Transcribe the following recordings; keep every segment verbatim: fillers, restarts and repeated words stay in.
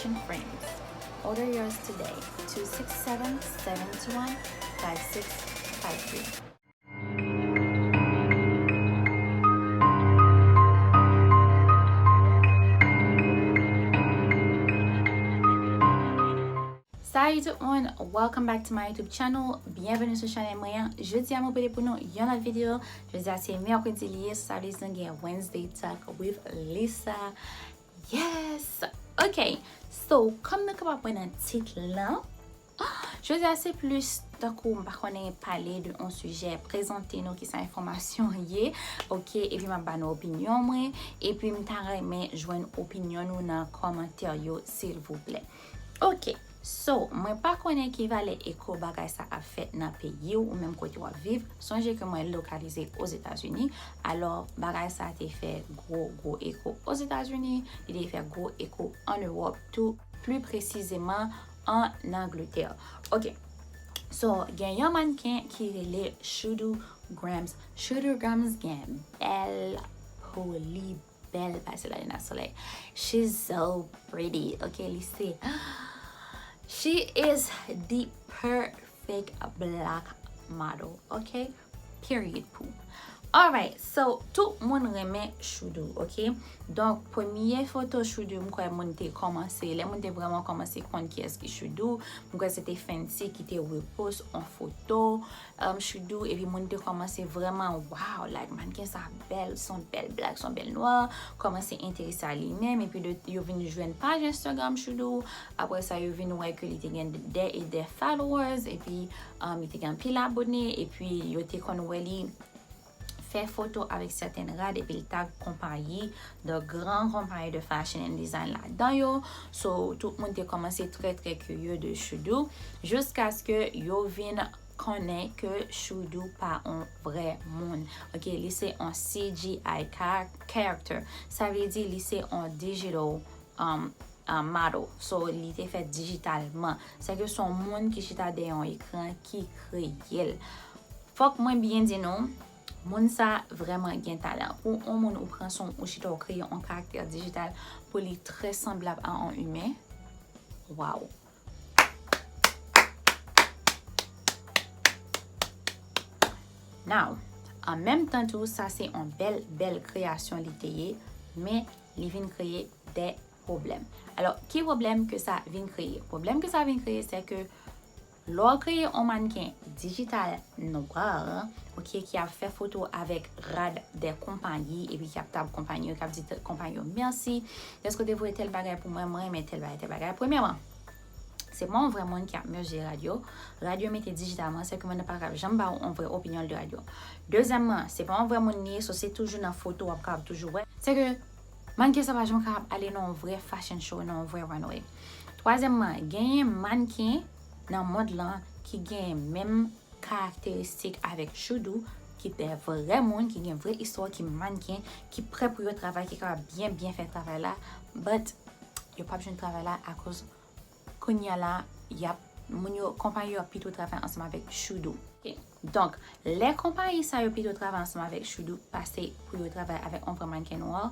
Fashion Frames. Order yours today, two six seven, seven two one, five six five three. Salut tout moun, welcome back to my YouTube channel. Byenveni sou chanèl mwen an. Jodi a mwen pote pou nou yon lòt videyo. Jodi a se mèkredi li ye, sa vle di nou gen Wednesday Talk with Lisa. Yes! Ok, so, kòm nou kapab wè nan tit lan, jodi a se plis tankou m pa konnen pale de yon sijè, prezante nou kisa enfòmasyon ye, ok, epi m ap ba nou opinyon mwen, epi m ta renmen jwenn opinyon nou nan kòmantè yo, silvouplè. Ok, so, mwen pa konnen ki valè eko bagay sa ap fè nan peyi w, ou menm kote w ap viv. Sonje ke mwen lokalize Ozetazini, alò bagay sa te fè gwo, gwo eko Ozetazini, li te fè gwo eko ann Ewòp tou, pli presizeman ann Angletè. Ok, so, gen yon mannken ki rele Shudou Grams. Shudou Grams gen bèl, poli, bèl pase lalin ak solèy. She's so pretty. Ok, li se, she is the perfect black model. Ok, period pou. Alright, so, tout moun renmen Shudou, ok? Donk, premye foto Shudou, m kwè moun te kòmanse, lè moun te vrèman kòmanse konn kiyès ki Shudou, m kwè se te Fenty ki te repost yon foto, um, Shudou, epi moun te kòmanse vrèman, wow, like, mannken sa bèl, se yon bèl black, se yon bèl nwa, kòmanse enterese a li menm, epi de, yo vin jwenn paj Instagram Shudou, apre sa, yo vin wè ke li te gen dè e dè followers, epi, um, li te gen anpil abone, epi yo te konn wè li fè foto avèk sèten rad, epi l tag konpayi, de gran konpayi de fashion and design ladan yo. So, tout moun te kòmanse trè, trè kirye de Shudou, jiskaske yo vin konnen ke Shudou pa yon vrè moun. Ok, li se yon C G I char-, character. Sa vle di li se yon digital, um, uh, model. So, li te fèt dijitalman. Sèke se yon moun ki chita dèyè yon ekran ki kreye l. Fòk mwen byen di nou, moun sa vrèman gen talan. Pou yon moun ou pran son, ou chita ou kreye yon karaktè dijital pou li trè sanblab a yon imen. Wow. Now, an menm tan tou, sa se yon bèl, bèl kreyasyon li te ye, men li vin kreye de pwoblèm. Alò, ki pwoblèm ke sa vin kreye? Pwoblèm ke sa vin kreye, se ke lè w kreye yon mannken dijital nwa, ok, ki ap fè foto avèk rad de konpayi, epi ki ap tag konpayi yo, ki ap di t-, konpayi yo, mèsi dèske w te voye tèl bagay pou mwen, mwen renmen tèl bagay, tèl bagay. Premyèman, se pa yon vrè moun ki ap mezire rad yo. Rad yo mete dijitalman, sèke moun nan pa ka janm ba w yon vrè opinyon de rad yo. Dezyèmman, se pa yon vrè moun li ye, so se toujou nan foto w ap kapab toujou wè. Sèke mannken sa pa janm kapab ale nan yon vrè fashion show, nan yon vrè runway. Twazyèmman, genyen mannken nan mond lan ki gen menm karakteristik avèk Shudou, ki de vrè moun, ki gen vrè istwa, ki mannken, ki prè pou yo travay, ki kapab byen, byen fè travay la, but yo p ap jwenn travay la akoz kounye a la, y ap, moun yo, konpayi yo ap pito travay ansanm avèk Shudou. Ok. Donk, lè konpayi sa yo pito travay ansanm avèk Shudou pase pou yo travay avèk yon vrè mannken nwa,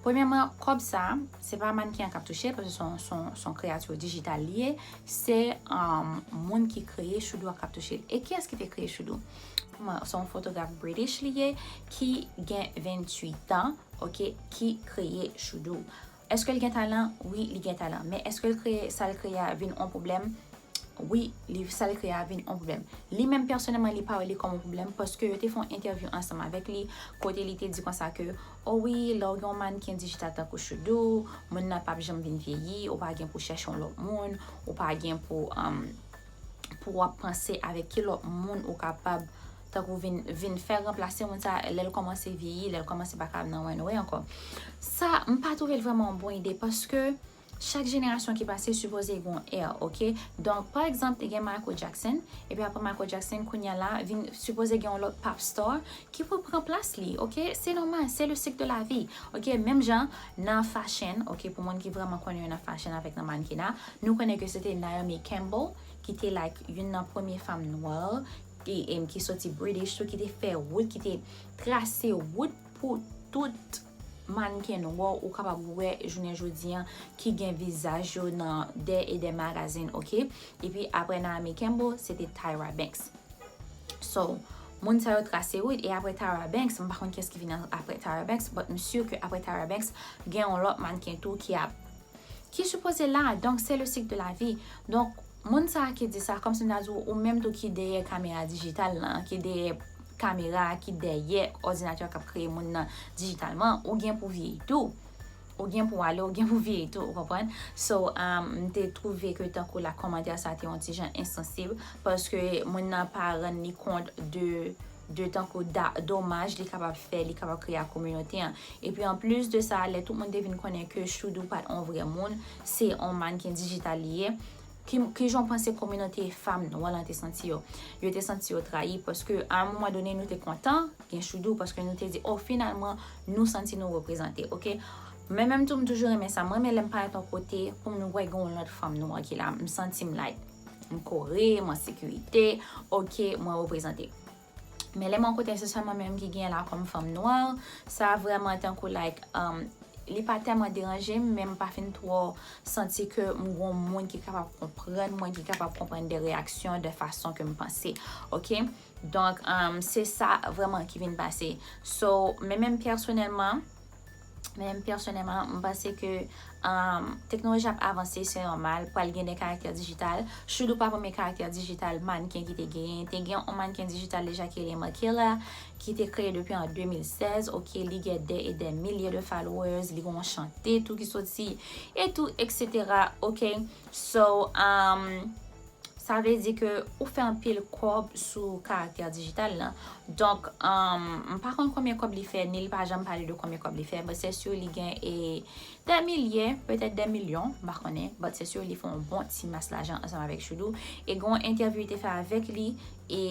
premyèman, kòb sa, se pa mannken an k ap touche l, paske se yon, se yon, se yon kreyati dijital li ye, se, um, moun ki kreye Shudou a k ap touche l. E kiyès ki te kreye Shudou? Se yon fotograf British li ye, ki gen venntuit an, ok, ki kreye Shudou. Èske l gen talan? Wi, li gen talan. Men èske l kreye, sa l kreye a vin yon pwoblèm? Wi, li, sa l kreye a vin yon pwoblèm. Li menm pèsonèlman, li pa wè li kòm yon pwoblèm, paske yo te fè yon entèvyou ansanm avèk li, kote li te di konsa ke, o wi, lè w gen yon mannken dijital tankou Shudou, moun nan p ap janm vin vyeyi, ou pa gen pou chèche yon lòt moun, ou pa gen pou, um, pou w ap panse avèk ki lòt moun ou kapab, tankou vin, vin fè ranplase moun sa, lè l kòmanse vyeyi, lè l kòmanse pa ka nan runway ankò. Sa, m pa twouve l vrèman yon bon ide, paske chak jenerasyon ki pase sipoze gen yon era, ok? Donk, pa egzanp, te gen Michael Jackson, epi apre Michael Jackson, kounye a la, vin sipoze gen yon lòt pop star ki pou pran plas li, ok? Se nòmal, c'est le cycle de la vie, ok? Menm jan, nan fashion, ok, pou moun ki vrèman konnen yo nan fashion avèk nan mannequinat, nou konnen ke se te Naomi Campbell ki te, like, youn nan premye fanm nwa ki, em, ki soti British tou, ki te fè wout, ki te trase wout pou tout mannken nwa ou kapab wè jounen jodi an ki gen vizaj yo nan dè e dè magazin, oke? Epi apre Naomi Campbell, se te Tyra Banks. So, moun sa yo trase wout, e apre Tyra Banks, m pa konn kiyès ki vin apre Tyra Banks, but m si ke apre Tyra Banks, gen yon lòt mannken tou ki ap ki sipoze la, donk se le cycle de la vie. Donk, moun sa ki di sa, kòmsi m ta di w, ou menm tou ki dèyè kamera dijital lan, ki dèyè kamera, ki dèyè òdinatè k ap kreye moun nan dijitalman, ou gen pou vyeyi tou. Ou gen pou ale, ou gen pou vyeyi tou, ou konprann? So, um, m te twouve ke tankou la kòmantè sa te yon ti jan ensansib, paske moun nan pa rann li kont de de tankou da, domaj li kapab fè, li kapab kreye a kominote an. Epi anplis de sa, lè tout moun te vin konnen ke Shudou pa t on vrè moun, se on mannken dijital li ye, ki, ki jan w panse kominote fanm nwa lan te santi yo? Yo te santi yo trayi, paske a yon moman done nou te kontan gen Shudou, paske nou te di, oh, finalman, nou santi nou reprezante, oke? Men menm tou, m toujou renmen sa. Mwen renmen lè m parèt yon kote, pou m wè gen yon lòt fanm nwa ki la. M santi m like, m kore, m an sekirite, oke, mwen reprezante. Men lè m an kote se sèlman mwen menm ki gen la kòm fanm nwa, sa vrèman tankou like, um, li pa tèlman deranje m, men m pa fin twò santi ke m gon moun ki kapab konprann mwen, ki kapab konprann de reyaksyon, de fason ke m panse, oke? Donk, um, se sa vrèman ki vin pase. So, men menm pèsonèlman, men menm pèsonèlman, m panse ke um, teknoloji ap avanse, se nòmal, pral gen de karaktè dijital. Shudou pa premye karaktè dijital mannken ki te genyen. Te gen yon mannken dijital deja ki rele Makayla, ki te kreye depi an de mil sèz, oke, li gen dè e dè milye de followers, li gen yon chante tou ki soti, e tou, et cetera, oke? So, um, sa vle di ke ou fè anpil kòb sou karaktè dijital lan. Donk, um, m pa konn konbyen kòb li fè, ni li pa janm pale de konbyen kòb li fè, but se si li gen e dè milye, petèt dè milyon, m pa konnen, but se si li fè yon bon ti mas lajan ansanm avèk Shudou. E gen yon entèvyou li te fè avèk li, e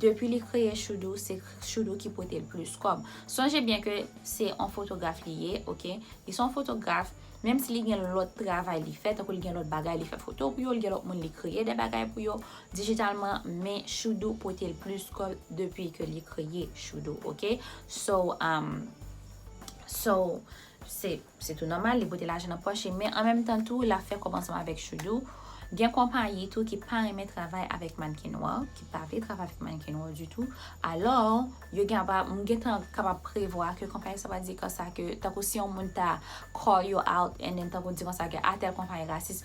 depi li kreye Shudou, se Shudou ki pote l plis kòb. Sonje byen ke se yon fotograf li ye, oke? Li se yon fotograf, menm si li gen lòt travay li fè, tankou li gen lòt bagay li fè foto pou yo, li gen lòt moun li kreye de bagay pou yo dijitalman, men Shudou pote l plis kòb depi ke li kreye Shudou, oke? So, um, so, se, se tou nòmal, li pote lajan nan pòch li, men an menm tan tou, l ap fè kòb ansanm avèk Shudou. Gen konpayi tou ki pa renmen travay avèk mannken nwa, ki pa vle travay avèk mannken nwa ditou. Alò, yo gen apa, m gentan kapab prevwa ke konpayi sa va di konsa ke, tankou si yon moun ta call yo out, and then tankou di konsa ke a tèl konpayi rasis,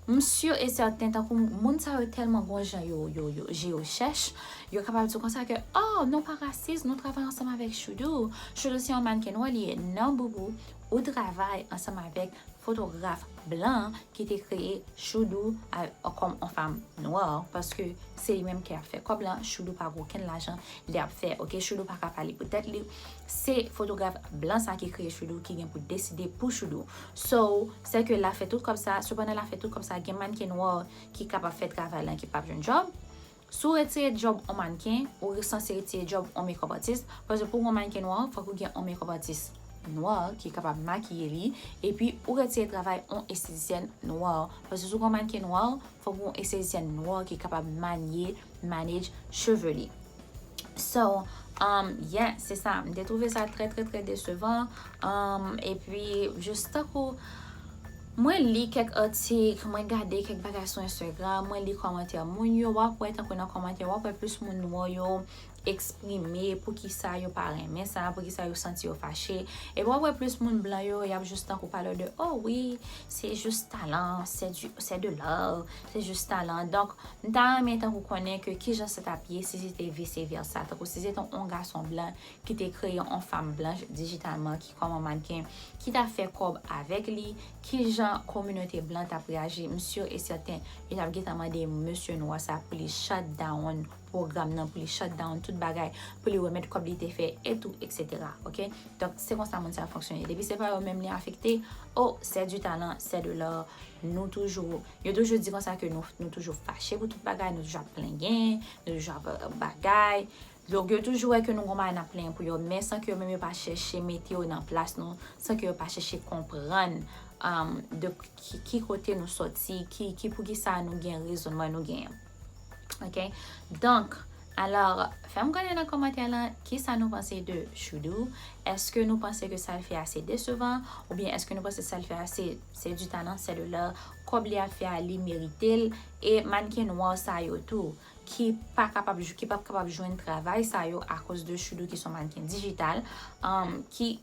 m si e sèten, tankou moun sa yo tèlman gon jan yo, yo, yo, je yo chèch, yo kapab di konsa ke, oh, nou pa rasis, nou travay ansanm avèk Shudou. Shudou se yon mannken nwa li ye. Non, boubou, ou travay ansanm avèk fotograf blan ki te kreye Shudou a, kòm yon fanm nwa, paske se li menm ki ap fè kòb lan, Shudou pa gen okenn lajan li ap fè, oke? Shudou pa ka pale pou tèt li. Se fotograf blan sa ki kreye Shudou ki gen pou deside pou Shudou. So, se ke l ap fè tout kòb sa, sepandan l ap fè tout kòb sa, gen mannken nwa ki kapab fè travay lan ki p ap jwenn djòb. Si w retire djòb yon mannken, ou sanse retire djòb yon makeup artist, paske pou yon mannken nwa, fòk ou gen yon makeup artist nwa ki kapab makiye li, epi ou retire travay yon estetisyèn nwa, paske si w gen yon mannken nwa, fòk ou gen yon estetisyèn nwa ki kapab manye, manage cheve li. So, um, yeah, se sa. M te twouve sa trè, trè, trè desevan. Um, epi, jis tankou, mwen li kèk atik, mwen gade kèk bagay sou Instagram, mwen li kòmantè moun yo, w ap wè tankou nan kòmantè, w ap wè plis moun nwa yo eksprime poukisa yo pa renmen sa, poukisa yo santi yo fache. Epi w ap wè plis moun blan yo, y ap jis tankou pale de, oh wi, se jis talan, c'est du, c'est de l'art, se jis talan. Donk, m ta renmen tankou konnen ke kijan sa t ap ye si se te vice versa. Tankou si se te yon gason blan ki te kreye yon fanm blanch dijitalman, ki kòm yon mannken, ki t ap fè kòb avèk li, kijan kominote blan t ap reyaji? M si e sèten, yo t ap gentan mande mesye nwa sa pou li shut down pwogram nan, pou li shut down tout bagay, pou li remèt kòb li te fè, e tou, et cetera. Oke? Donk, se konsa moun sa yo fonksyone. Depi se pa yo menm li afekte, oh, c'est du talent, c'est de l'art. Nou toujou, yo toujou di konsa ke nou, nou toujou fache pou tout bagay, nou toujou ap plenyen, nou toujou ap, euh, bagay. Donk, yo toujou wè ke nou gon bagay n ap plenyen pou yo, men san ke yo menm yo pa chèche mete yo nan plas nou, san ke yo pa chèche konprann, um, de ki, ki kote nou sòti, ki, ki poukisa nou gen rezonman nou genyen. Oke? Donk, Alò, fè m konnen nan kòmantè lan kisa nou panse de Shudou. Èske nou panse ke sa l fè a se desouvan? Oubyen èske nou panse sa l fè a se, c'est du talent, c'est de l'art, kòb li ap fè a li merite l? E mannken nwa sa yo tou ki pa kapab ki p ap kapab jwenn travay sa yo akoz de Shudou ki se yon mannken dijital, um, ki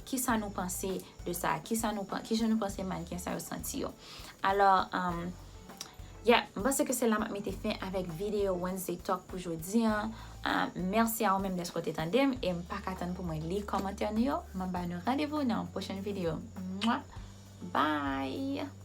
kisa nou panse de sa? Kisa nou kijan nou panse mannken sa yo santi yo? Alò, um, yeah, m panse ke se la m ap mete fen avèk videyo Wednesday Talk pou jodi an. Uh, mèsi a ou menm dèske w te tande m e m pa ka tann pou mwen li kòmantè nou yo. M ap ba nou randevou nan yon pwochèn videyo. Mwa! Bye!